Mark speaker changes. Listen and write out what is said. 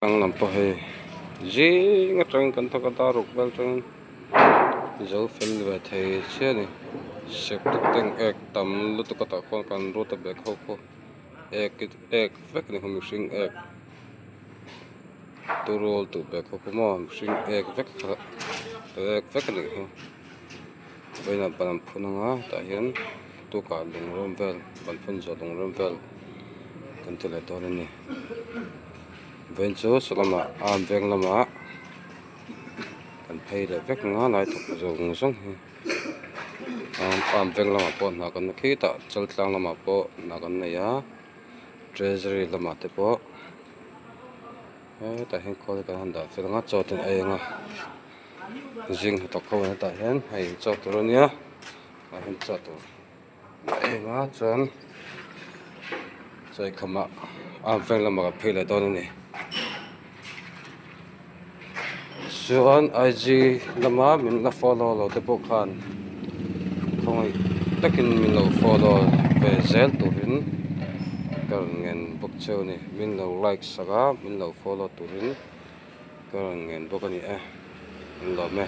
Speaker 1: Ang lam pawh hei zing atangin kan thawk a dar ruk vel atangin zo fel ve thei chiah a ni septic tank ek tam lutuk a tah khuan kan rut a bag ho pawh ek ek vek a ni mihring ek turawl tih bag ho pawh maw mihring ek vek kha ek vek a nih hi vawiinah ban an phun anga tah hian tukah lung rawng vel ban phun zawh lung rawng vel kan ti leh dawn a ni. Vawiin chu saw lamah arm veng lamah kan phei leh vek ang a lai thawk zawng zawng hi arm veng lamah pawh hna kan khitah chaltlang lamah pawh hna kan nei a treasury lamah te pawh hetah hian khawl hi kan han dah fel ang a chaw te an ei ang a zing hnathawk ho hetah hian hei chaw tur a nia tah hian chaw tur. A eng a chuan chawi khamah arm veng lamah kan phei leh dawn a ni chuan I g lama min la follow lo te pawh khan khawngaih takin min lo follow ve zel turin ka rawn ngen bawk cheu a ni min lo like sak a min lo follow turin ka rawn ngen bawk a ni e an lawm e.